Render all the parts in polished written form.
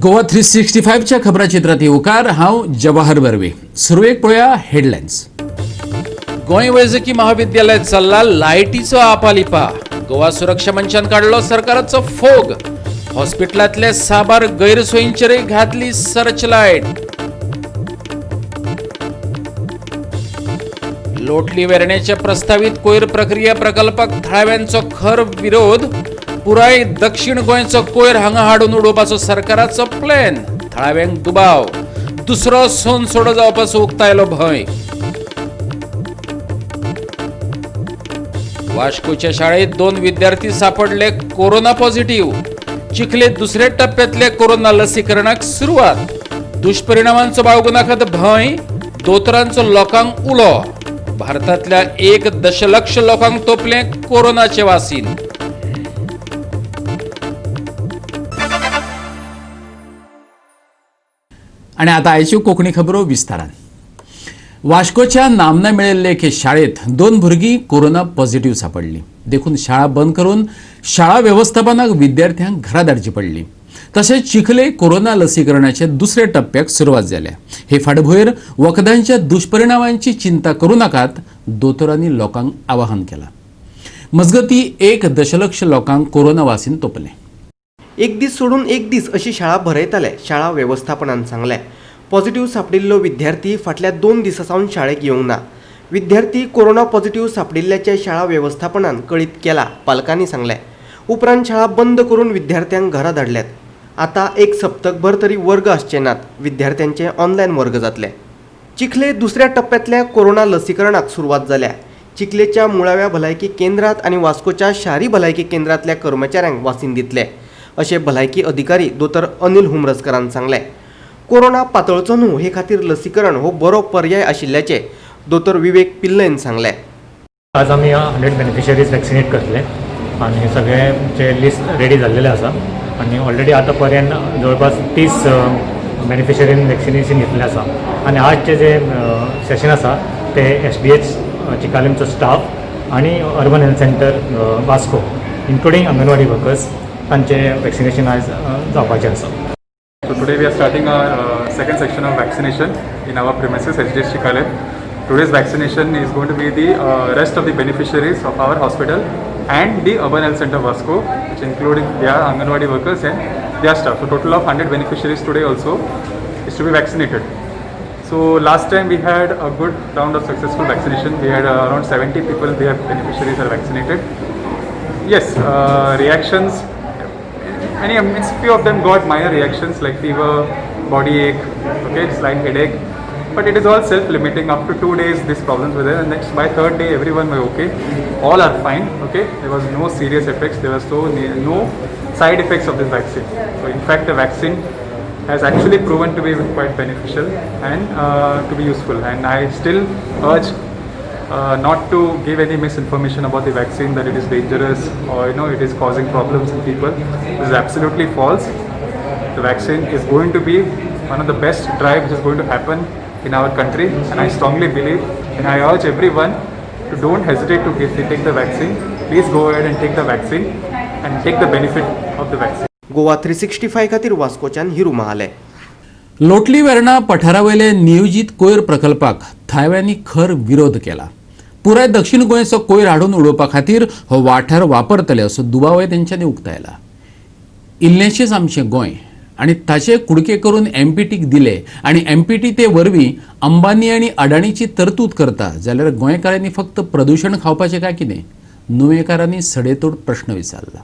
गोवा 365च्या खबराचित्रात येवकार. हांव जवाहर बर्वे. सुरवेक पळोवया हेडलायन्स. गोंय वैजकी महाविद्यालयात चल्ला लायटीचो आपालिपा. गोवा सुरक्षा मंचान काडलो सरकाराचो फोग. हॉस्पिटलांतले साबार गैरसोयींचेरय घातली सर्च लायट. लोटली वेर्णेच्या प्रस्तावीत कोयर प्रक्रिया प्रकल्पाक थळाव्यांचो खर विरोध. पुराय दक्षिण गोंयचो कोयर हांगा हाडून उडोवपाचो सरकाराचो प्लॅन. थळाव्यांक दुबाव. दुसरो सोनसोडो जावपाचो उक्तायलो भंय. वास्कोच्या शाळेत 2 विद्यार्थी सापडले कोरोना पॉझिटिव्ह. चिखले दुसऱ्या टप्प्यातल्या कोरोना लसीकरणाक सुरवात. दुष्परिणामांचो बाळगू नाकात भंय. दोतोरांचो लोकांक उलो. भारतातल्या 1 दशलक्ष लोकांक तोपले कोरोनाचे वासीन. आणि आता आयच्यो कोंकणी खबरो विस्तारान. वास्कोच्या नामना मेळिल्ले एके शाळेत 2 भुरगीं कोरोना पॉझिटिव्ह सापडली. देखून शाळा बंद करून शाळा वेवस्थापनाक विद्यार्थ्यांक घरा धाडची पडली. तशेंच चिखले कोरोना लसीकरणाच्या दुसऱ्या टप्प्याक सुरवात जाल्या. हे फाटभुंयेर वखदांच्या दुष्परिणामांची चिंता करूं नाकात, दोतोरांनी लोकांक आवाहन केलां. मजगती 1 दशलक्ष लोकांक कोरोना वासीन तोपलें. एक दीस सोडून एक दीस अशी शाळा भरयताले, शाळा वेवस्थापनान सांगलें. पॉझिटिव्ह सापडिल्लो विद्यार्थी फाटल्या 2 दिसां सावन शाळेक येवंक ना. विद्यार्थी कोरोना पॉझिटिव्ह सापडिल्ल्याचें शाळा वेवस्थापनान कळीत केला, पालकांनी सांगलें. उपरांत शाळा बंद करून विद्यार्थ्यांक घरा धाडल्यात. आतां 1 सप्तकभर तरी वर्ग आसचे नात, विद्यार्थ्यांचे ऑनलायन वर्ग जातले. चिखले दुसऱ्या टप्प्यांतल्या कोरोना लसीकरणाक सुरवात जाल्या. चिखलेच्या मुळाव्या भलायकी केंद्रात आनी वास्कोच्या शारी भलायकी केंद्रांतल्या कर्मचाऱ्यांक वासीन दितले, अशें भलायकी अधिकारी दोतोर अनिल हुमरसकरान सांगलें. कोरोना पातळचो न्हू हे खातीर लसीकरण हो बरो पर्याय आशिल्ल्याचें दोतोर विवेक पिल्लयन सांगलें. आज आमी 100 बेनिफिशरीज वॅक्सिनेट करतले आनी सगळे जे लिस्ट रेडी जाल्लेले आसा आनी ऑलरेडी आतां पर्यंत जवळपास 30 बेनिफिशरीन वॅक्सिनेशन घेतलेलें आसा. आनी आजचे जे सेशन आसा ते SDH चिकालीमचो स्टाफ आनी urban health centre Vasco including anganwadi workers तांचे वॅक्सिनेशन आयज जावपाचें आसा. So today we are starting our second section of vaccination in our premises, SDH Chicalim. Today's vaccination is going to be the rest of the beneficiaries of our hospital and the Urban Health Center Vasco, which including their Anganwadi workers and their staff. So total of 100 beneficiaries today also is to be vaccinated. So last time we had a good round of successful vaccination. We had around 70 people, we have beneficiaries are vaccinated. Yes, reactions, many, means few of them got minor reactions like fever, body ache, okay, slight headache, but it is all self-limiting. Up to 2 days these problems were there, and next by third day everyone were okay, all are fine, okay. There was no serious effects, there was no side effects of this vaccine. So in fact the vaccine has actually proven to be quite beneficial and to be useful, and I still urge not to give any misinformation about the vaccine, that it is dangerous or it is causing problems in people. This is absolutely false. The vaccine is going to be one of the best drive which is going to happen in our country, and I strongly believe and I urge everyone to don't hesitate to take the vaccine. Please go ahead and take the vaccine and take the benefit of the vaccine. Goa 365 खातीर वास्कोच्यान हिरू महाले. लोटली वेर्णा पठारावयले नियोजीत कोयर प्रकल्पाक थळाव्यांनी खर विरोध केला. पुराय दक्षिण गोंयचो कोयर हाडून उडोवपा खातीर हो वाठार वापरतले असो दुबावय तेंच्यांनी उक्तायला. इल्लेंशेंच आमचें गोंय आनी ताचे कुडके करून एमपीटीक दिले आनी एमपीटी ते वरवीं अंबानी आनी अडाणीची तरतूद करता जाल्यार गोंयकारांनी फक्त प्रदुशण खावपाचें काय कितें, नुवेकारांनी सडेतोड प्रश्न विचारला.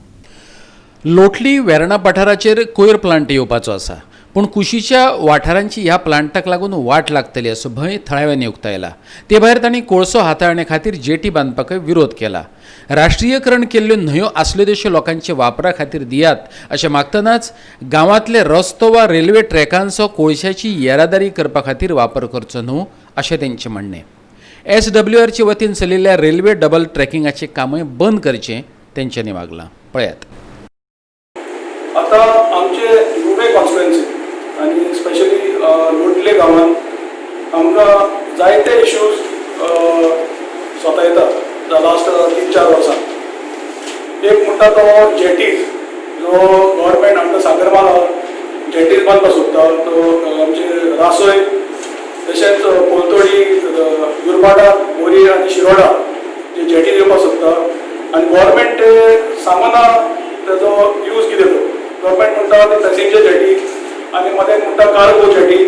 लोटली वेर्णा पठाराचेर कोयर प्लांट येवपाचो आसा, पूण कुशीच्या वाठारांची ह्या प्लांटाक लागून वाट लागतली असो भंय थळाव्यांनी उक्तायला. ते भायर तांणी कोळसो हाताळणे खातीर जेटी बांदपाकय विरोध केला. राष्ट्रीयकरण केल्ल्यो न्हंयो आसल्यो तश्यो लोकांच्या वापरा खातीर दियात अशें मागतनाच गांवांतले रस्तो वा रेल्वे ट्रॅकांचो कोळशाची येरादारी करपा खातीर वापर करचो न्हू अशें तेंचें म्हणणें. SWRचे वतीन चलिल्ल्या रेल्वे डबल ट्रॅकिंगाचें कामय बंद करचें तेंच्यांनी मागलां. पळयात. आतां आमचे नुवें कॉन्स्टिट्युएन्सी आनी स्पेशली लोटले गांवांत आमकां जायते इश्यूज सतायतात लास्ट 3-4 वर्सां. एक म्हणटा तो जेटीज जो गव्हर्मेंट आमकां सागरमाला जेटीज बांदपाक सोदता. तो आमचे रासोय तशेंच पोलतोडी, दुर्भाटा, बोरी आनी शिरोडा जे जेटीज येवपाक सोदता आनी गव्हर्मेंट ते सांगना तेजो यूज कितें तो. गव्हर्मेंट म्हणटा ते पॅसेंजर जेटी आनी मदें म्हणटा कार्गो जेटी.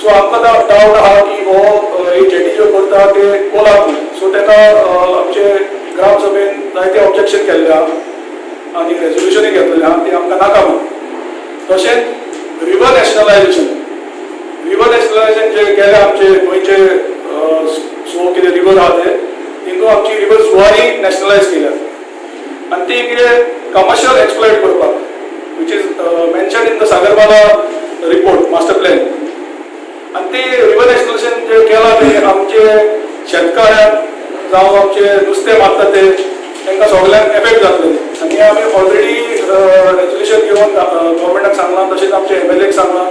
सो आमकां डावट आहा की हो ही जेटी ज्यो करता ते कोलाक म्हूण. सो तेका आमचे ग्रामसभेन जायते ऑब्जेक्शन केल्लें आहा आनी रेजोल्युशनूय घेतलेलें आहा ती आमकां नाका म्हणून. तशेंच रिवर नॅशनलायझेशन, रिवर नॅशनलायझेशन जे केले आमचे गोंयचे, सो कितें रिवर आहा ते तितून आमची रिवर जुवारी नॅशनलायज केल्या आनी ती कितें कमर्शियल एक्सप्लॉयट करपाक, which is mention in the Sagarmala report master plan. आनी ती रिवर नॅशनलायझेशन जे केलां ते आमचे शेतकाऱ्यांक जावं आमचे नुस्तें मारता ते तांकां सगल्यांक एफेक्ट जातले. आनी आमी ऑलरेडी रेजोल्युशन घेवन गव्हर्मेंटाक सांगलां, तशेंच आमचे एमएलएक सांगलां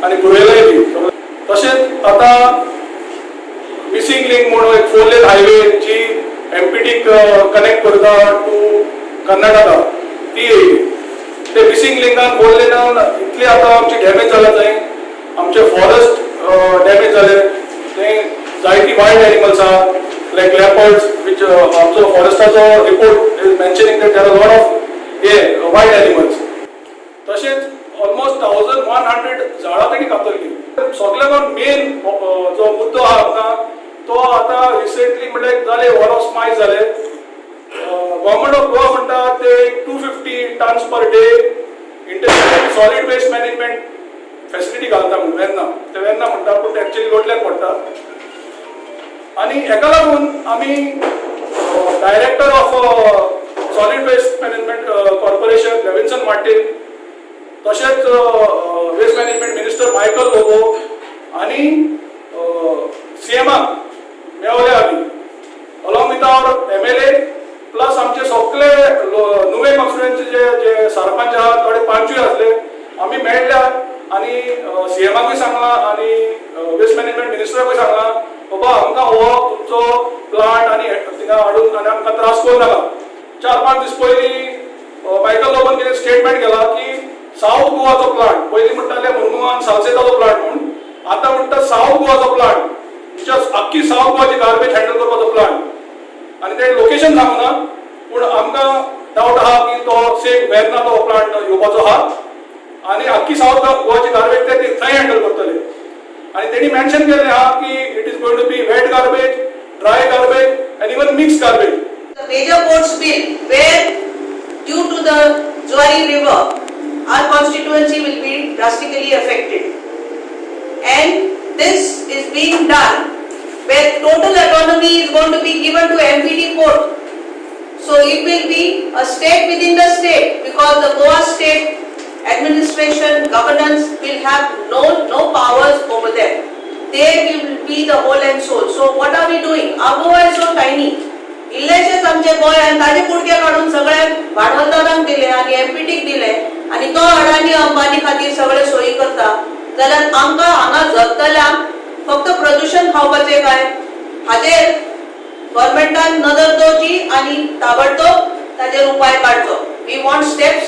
आनी बरयलाय बी. तशेंच आतां मिसिंग लिंक म्हणून एक फोर लेन हायवे जी एमपीटीक कनेक्ट करता टू कर्नाटका ती येयली. ते मिसिंग लिंकान, फोर लेनान इतली आतां आमची डॅमेज जाला थंय, आमचे फॉरेस्ट डॅमेज जाले थंय, जायती वायल्ड एनिमल्स आहा लायक लेपर्ड्स, which आमचो फॉरेस्टाचो report is mentioning that there are lot of हे वायल्ड एनिमल्स. तशेंच ऑलमोस्ट 1100 झाडां तेणी कातरली. सगळ्यात मेन जो मुद्दो आहा आमकां तो आतां रिसेंटली म्हणल्यार जाले वन ऑफ मायज जाले, गव्हर्मेंट ऑफ गोवा म्हणटा ते 250 tons per day integrated solid waste management facility घालता म्हणून वेर्ना. ते वेर्ना म्हणटा पूण ते एक्चुअली लोटल्यान पडटा. आनी हेका लागून आमी director of solid waste management corporation Levinson Martin, तशेंच waste management minister Michael Lobo आनी सीएमाक मेवले आमी along with our MLA plus आमचे सगळे नुवे कॉन्स्टिट्युएन्सीचे जे सरपंच आहात, थोडे पंचूय आसले, आमी मेळ्ळ्या आनी सीएमाकूय सांगलां आनी वेस्ट मॅनेजमेंट मिनिस्टराकूय सांगलां, बाबा आमकां हो तुमचो प्लांट आनी थिंगा हाडून आनी आमकां त्रास करूं नाका. 4-5 दीस पयलीं मायकल लोबोन कितें स्टेटमेंट केला की साऊथ गोवाचो प्लांट, पयलीं म्हणटाले मुरमुगान सालसेताचो प्लांट म्हूण, आतां म्हणटा साऊथ गोवाचो प्लांट, अख्खी साऊथ गोवाची गार्बेज हँडल करपाचो प्लांट. आनी ते लोकेशन सांगूना पूण आमकां डावट आहा की तो सेम वेर्ना तो प्लांट येवपाचो आहा आनी अख्खी साऊथ गोवाची गार्बेज ते थंय हँडल करतले. आनी तेणी मेन्शन केल्लें आहा की it is going to be wet garbage, dry garbage and even mix garbage. The major ports bill where due to the Zuari River, our constituency will be drastically affected. And this is being done where total autonomy is going to be given to MPT port. So it will be a state within the state because the Goa state administration, governance will have no powers over them. They will be the whole and soul. So what are we doing? Our Goa is so tiny. इल्लेशेच आमचे गोंय आनी ताजे कुडके काडून सगळे भांडवलदारांक दिले आनी एमपीटीक दिले आनी तो अडानी अंबानी खातीर सगळे सोयी करता जाल्यार आमकां हांगा जगतल्यांक फक्त प्रदूशण खावपाचें काय? हाजेर गव्हर्मेंटान नदर दवरची आनी ताबडतोब ताजेर उपाय काडचो. We want steps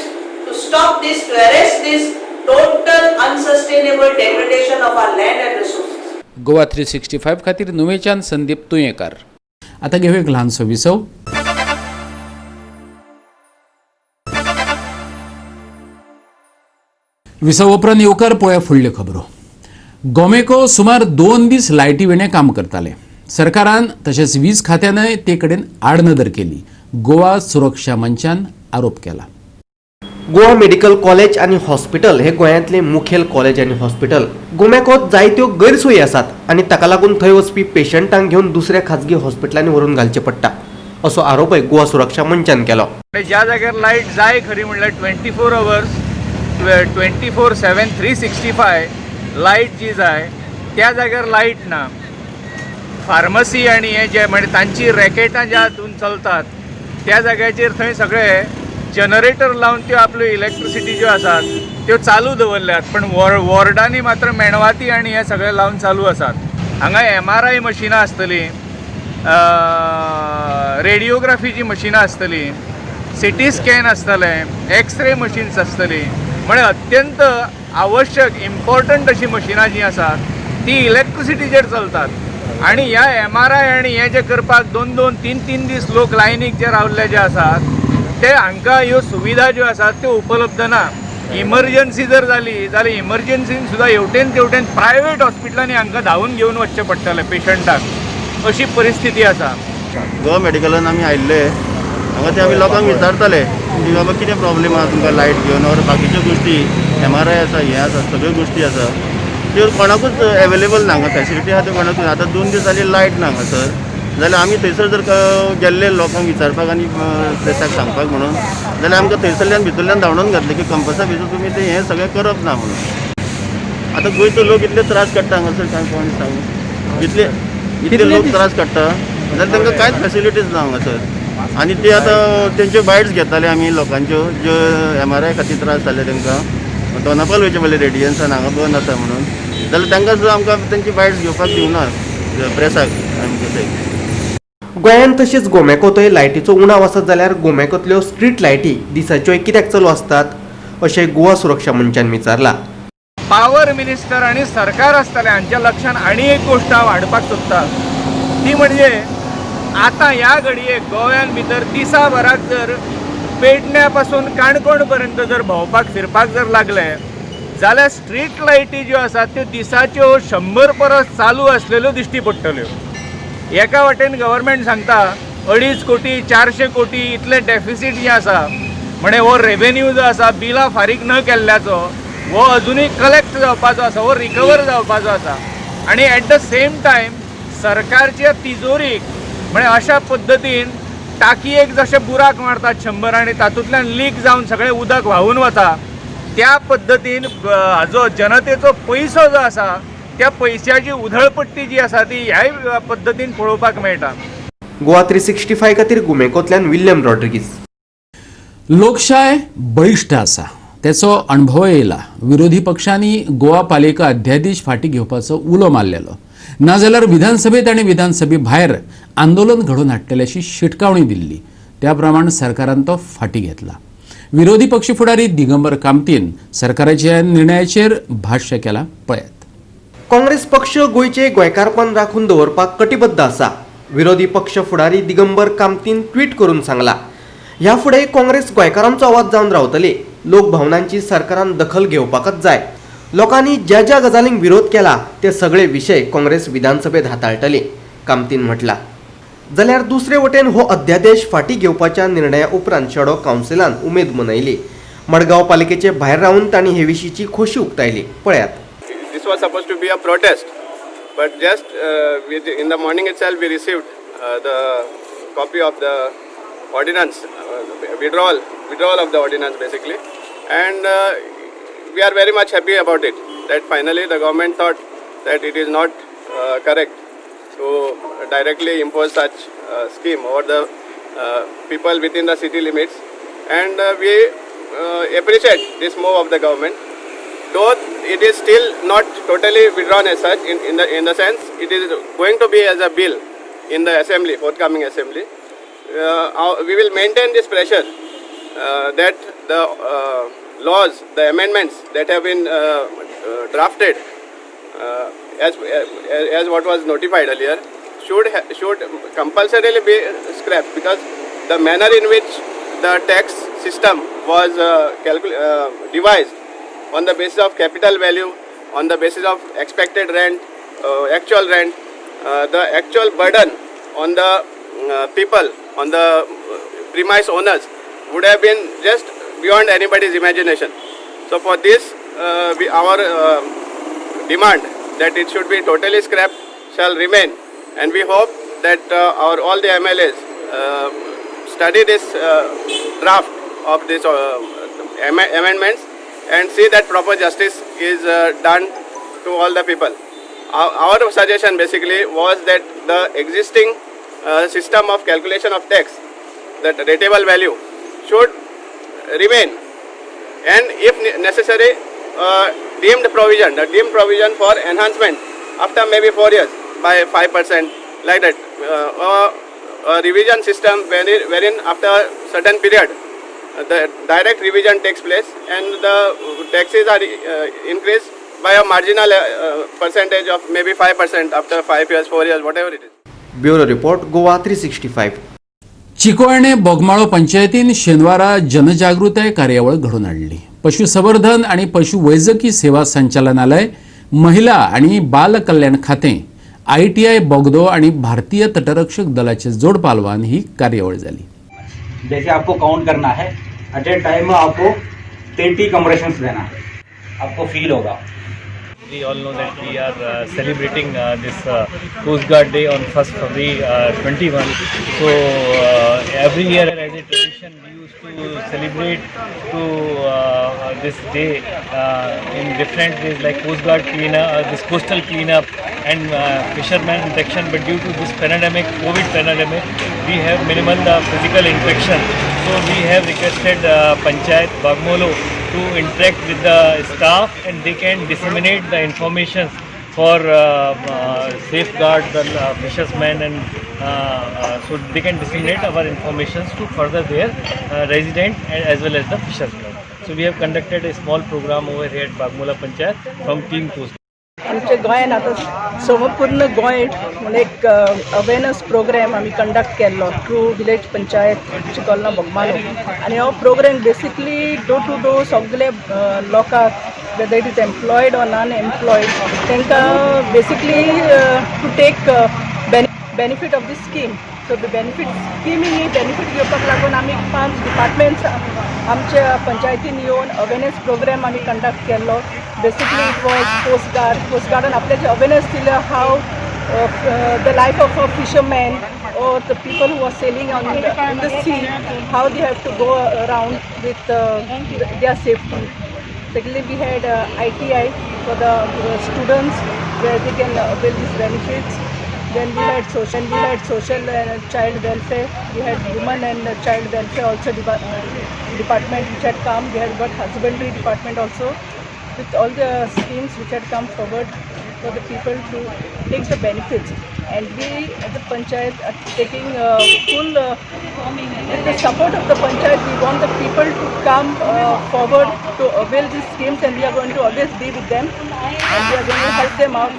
to stop this, to arrest this total unsustainable degradation of our land and resources. Goa 365 खातीर नुवेच्यान संदीप तुयेंकार. आतां घेवया एक ल्हानसो विसव. विसव उपरांत येवकार. पळोवया फुडल्यो खबरो. गोमेको सुमार 2 दीस लायटी विणें काम करताले. सरकारान तशेंच वीज खात्यानय ते कडेन आडनदर केली. गोवा सुरक्षा मंचान आरोप केला. गोवा मेडिकल कॉलेज आनी हॉस्पिटल हे गोंयांतले मुखेल कॉलेज आनी हॉस्पिटल. गोमॅकोत जायत्यो गैरसोयी आसात आनी ताका लागून थंय वचपी पेशंटांक घेवन दुसऱ्या खाजगी हॉस्पिटलांनी व्हरून घालचें पडटा असो आरोपय गोवा सुरक्षा मंचान केलो. म्हणजे ज्या जाग्यार लायट जाय खरी म्हणल्यार 24 hours, 24/7, 365 light जी जाय त्या जाग्यार लायट ना. फार्मसी आनी हे जे म्हणजे तांची रॅकेटां ज्या हातून चलतात त्या जाग्याचेर थंय सगळे जनरेटर लावन त्यो आपल्यो इलेक्ट्रिसिटी ज्यो आसात त्यो चालू दवरल्यात, पण वॉर्डांनी मात्र मेणवाती आनी हे सगळे लावन चालू आसात. हांगा एमआरआय मशिनां आसतलीं, रेडिओग्राफीची मशिनां आसतलीं, सिटी स्कॅन आसतलें, एक्सरे मशीन्स आसतली. म्हळ्यार अत्यंत आवश्यक इम्पॉर्टंट अशीं मशिनां जीं आसात ती इलेक्ट्रिसिटीचेर चलतात आनी ह्या एमआरआय आनी हें जें करपाक दोन दोन तीन तीन दीस लोक लायनीक जे रावल्ले जे आसात ते हांकां ह्यो सुविधा ज्यो आसात त्यो उपलब्ध ना. इमर्जन्सी जर जाली जाल्यार इमर्जन्सीन सुद्दां हेवटेन तेवटेन प्रायवेट हॉस्पिटलांनी हांकां धांवून घेवन वचचें पडटलें पेशंटाक, अशी परिस्थिती आसा. गोवा मेडिकलान आमी आयिल्ले हांगा ते आमी लोकांक विचारताले की बाबा कितें प्रॉब्लेम आहा तुमकां लायट घेवन ओर बाकीच्यो गोश्टी एमआरआय आसा, हें आसा, सगळ्यो गोश्टी आसा त्यो कोणाकूच एवेलेबल ना हांगा. फॅसिलिटी आहा त्यो कोणाकूच. आतां 2 दीस जाली लायट ना हांगासर, जाल्यार आमी थंयसर जर गेल्ले लोकांक विचारपाक आनी प्रेसाक सांगपाक म्हणून जाल्यार आमकां थंयसरल्यान भितरल्यान धांवडोवन घातलें की कंपसा भितर तुमी तें हें सगळें करप ना म्हणून. आतां गोंयचो लोक इतले त्रास काडटा हांगासर, काय कोण सांगू, इतले इतले लोक त्रास काडटा जाल्यार तांकां कांयच फॅसिलिटीज ना हांगासर. आनी ते आतां तेंच्यो बायट्स घेताले आमी लोकांच्यो, ज्यो एमआरआय खातीर त्रास जाले तांकां, दोनापाल वयचे पडले रेडियन्सान हांगा बंद आसा म्हणून, जाल्यार तांकां सुद्दां आमकां तेंची बायट्स घेवपाक दिवना प्रेसाक आमचे थंय. गोंयांत तशेंच गोमॅकोतय लायटीचो उणाव आसत जाल्यार गोमॅकोतल्यो स्ट्रीट लायटी दिसाच्योय कित्याक चालू आसतात अशें गोवा सुरक्षा मंचान विचारलां. पावर मिनिस्टर आनी सरकार आसतलें हांच्या लक्षान आनी एक गोश्ट हांव हाडपाक सोदतां, ती म्हणजे आतां ह्या घडयेक गोंयान भितर दिसाभराक जर पेडण्या पासून काणकोण पर्यंत जर भोंवपाक फिरपाक जर लागले जाल्यार स्ट्रीट लायटी ज्यो आसात त्यो दिसाच्यो 100 परस चालू आसलेल्यो दिश्टी पडटल्यो. एका वाटेन गव्हर्मेंट सांगता 2.5 कोटी, 400 कोटी इतले डेफिसीट जें आसा, म्हणे हो रेवेन्यू जो आसा बिलां फारीक न केल्ल्याचो हो अजुनूय कलेक्ट जावपाचो आसा, हो रिकवर जावपाचो आसा आनी एट the same time सरकारच्या तिजोरीक म्हळ्यार अशा पद्दतीन टाकयेक जशे बुराक मारतात 100 आनी तातूंतल्यान लीक जावन सगळें उदक व्हांवून वता, त्या पद्दतीन हाजो जनतेचो पयसो जो आसा त्या पयशाची उधळपट्टी जी आसा ती ह्याय पद्दतीन पळोवपाक मेळटा. गोवा 365 खातीर गोमॅकोंतल्यान विल्यम रॉड्रिगीस. लोकशाय बळिश्ट आसा तेचो अणभव येयला. विरोधी पक्षांनी गोवा पालिका अध्यादेश फाटीं घेवपाचो उलो मारलेलो, नाजाल्यार विधानसभेत आनी विधानसभे भायर आंदोलन घडोवन हाडटले अशी शिटकावणी दिल्ली. त्या प्रमाण सरकारान तो फाटीं घेतला. विरोधी पक्ष फुडारी दिगंबर कामतीन सरकाराच्या निर्णयाचेर भाश्य केलां, पळयात. काँग्रेस पक्ष गोंयचे गोंयकारपण राखून दवरपाक कटिबद्ध आसा, विरोधी पक्ष फुडारी दिगंबर कामतीन ट्वीट करून सांगला. ह्या फुडें काँग्रेस गोंयकारांचो आवाज जावन रावतली. लोकभावनांची सरकारान दखल घेवपाकच जाय. लोकांनी ज्या ज्या गजालींक विरोध केला ते सगळे विशय काँग्रेस विधानसभेत हाताळटली, कामतीन म्हटला. जाल्यार दुसरे वटेन हो अध्यादेश फाटीं घेवपाच्या निर्णया उपरांत शेडो कावन्सिलान उमेद मनयली. मडगांव पालिकेचे भायर रावन तांणी हे विशींची खोशी उक्तायली, पळयात. This was supposed to be a protest, but just in the morning itself we received the copy of the ordinance, withdrawal of the ordinance basically, and we are very much happy about it, that finally the government thought that it is not correct to directly impose such scheme over the people within the city limits, and we appreciate this move of the government, though it is still not totally withdrawn as such, in the sense it is going to be as a bill in the assembly, forthcoming assembly. We will maintain this pressure that the laws, the amendments that have been drafted as what was notified earlier should compulsorily be scrapped, because the manner in which the tax system was devised on the basis of capital value, on the basis of expected rent, actual rent, the actual burden on the people, on the premise owners would have been just beyond anybody's imagination. So for this, our demand that it should be totally scrapped shall remain, and we hope that our all the MLAs study this draft of this amendments and see that proper justice is done to all the people. Our suggestion basically was that the existing system of calculation of tax, that rateable value, should remain, and if necessary, the deemed provision for enhancement after maybe 4 years by 5%, like that. A revision system wherein after certain period, the direct revision takes place and the taxes are increased by a marginal percentage of maybe 5% after 5 years, 4 years, whatever it is. Bureau report, Goa 365. Chicolne Bogmalo पंचायतीन शेनवारा जनजागृताय कार्यावळ घडोवन हाडली. पशुसंवर्धन आनी पशुवैजकी सेवा संचालनालय, महिला आनी बाल कल्याण खातें, आयटीआय बोगदो आनी भारतीय तटरक्षक दलाचे जोड पालवान ही कार्यावळ जाली. जैसे आपको काउंट करना है, एट ए टाइम आपको 30 कंप्रेशन देना है, आपको फील होगा. We all know that we are celebrating this Coast Guard Day on 1st February 21. So every year, as a tradition, we used to celebrate to this day in different ways, like Coast Guard cleanup, this coastal cleanup, and fisherman interaction. But due to this pandemic, COVID pandemic, we have minimal physical interaction. So we have requested Panchayat Bogmalo to interact with the staff and they can disseminate the information for safeguard the fishermen and so they can disseminate our informations to further their resident and as well as the fishermen. So we have conducted a small program over here at Bogmalo Panchayat from Team Coast. आमच्या गोंयान आतां संपूर्ण गोंय म्हूण एक awareness programme आमी conduct केल्लो through village panchayat चिकोलना Bogmalo आनी हो program basically door to door सगळे लोकांक, whether it is employed or non employed, तांकां basically to take benefit of this scheme. So the benefit स्किमीनी benefit घेवपाक लागून आमी पांच डिपार्टमेंट्स आमच्या पंचायतीन येवन अवेरनस प्रोग्राम आमी कंडक्ट केल्लो. Basically, it was Coast Guard. Coast गार्डान आपल्याचे अवेरनस दिलें, how the life of a fisherman or the people who are sailing on the, in the sea, how they have to go around with their safety. Secondly, we had ITI for the students, where they can avail these benefits. Then we had social and child welfare. We had women and child welfare also department which had come. We had got husbandry department also, with all the schemes which had come forward for the people to take the benefits. And we at the panchayat are taking full, with the support of the panchayat, we want the people to come forward to avail these schemes, and we are going to always be with them and we are going to help them out.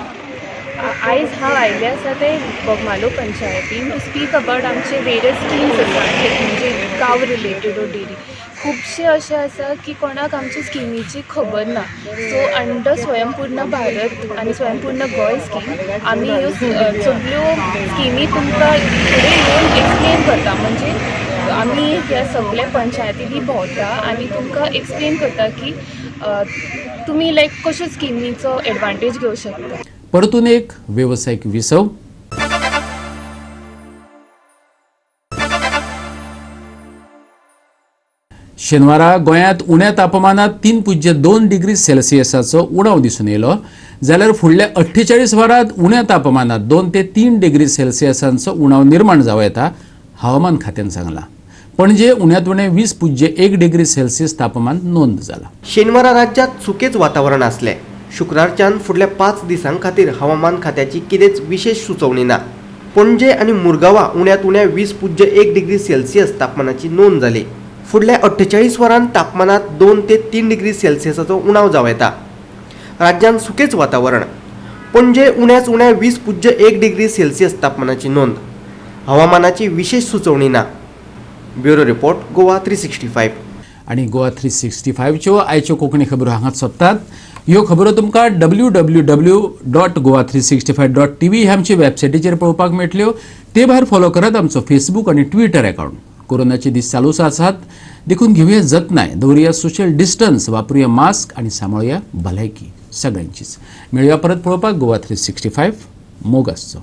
आयज हांव आयिल्लें आसा तें बोगमालो पंचायतीन two speak about आमचे various schemes आसा, म्हणजे काव related or dairy. खुबशे अशें आसा की कोणाक आमच्या स्किमीची खबर ना. सो अंडर स्वयंपूर्ण भारत आनी स्वयंपूर्ण गोंय स्कीम आमी ह्यो सगल्यो स्किमी तुमकां फुडें येवन एक्सप्लेन करता. म्हणजे आमी ह्या सगल्या पंचायतींनी भोंवता आनी तुमकां एक्सप्लेन करता की तुमी लायक कश्यो स्किमीचो एडवांटेज घेवं शकता. परतून एक वेवसायीक विसव. शेनवारा गोंयांत उण्या तापमानात 3.2 डिग्री सेल्सियसाचो उणाव दिसून येयलो, जाल्यार फुडल्या 48 वरांत उण्या तापमानात 2 ते 3 डिग्री सेल्सियसांचो उणाव निर्माण जावं येता, हवामान खात्यान सांगलां. पणजे उण्यांत उणें 20.1 डिग्री सेल्सियस तापमान नोंद जालां. शेनवारा राज्यात सुकेच वातावरण आसलें. शुक्रारच्यान फुडल्या 5 दिसां खातीर हवामान खात्याची कितेंच विशेश सुचोवणी ना. पणजे आनी मुरगांवा उण्यांत उण्या 20.1 डिग्री सेल्सियस तापमानाची नोंद जाली. फुडल्या 48 वरांत तापमानात 2 ते 3 डिग्री सेल्सियसाचो उणाव जावं येता. राज्यांत सुकेच वातावरण. पणजे उण्याच उण्या 20.1 डिग्री सेल्सियस तापमानाची नोंद. हवामानाची विशेश सुचोवणी ना. Bureau report, Goa 365. आनी गोवा 365च्यो आयच्यो कोंकणी खबरो हांगाच सोंपतात. ह्यो खबरो तुमकां www.goa365.tv ह्या आमच्या वेबसायटीचेर पळोवपाक मेळटल्यो. ते भायर फॉलो करात आमचो फेसबूक आनी ट्विटर अकावंट. कोरोनाचे दीस चालूच आसात, देखून घेवया जतनाय, दवरुया सोशल डिस्टन्स, वापरुया मास्क आनी सांबाळुया भलायकी सगळ्यांचीच. मेळुया परत पळोवपाक गोवा 365. मोग आसचो.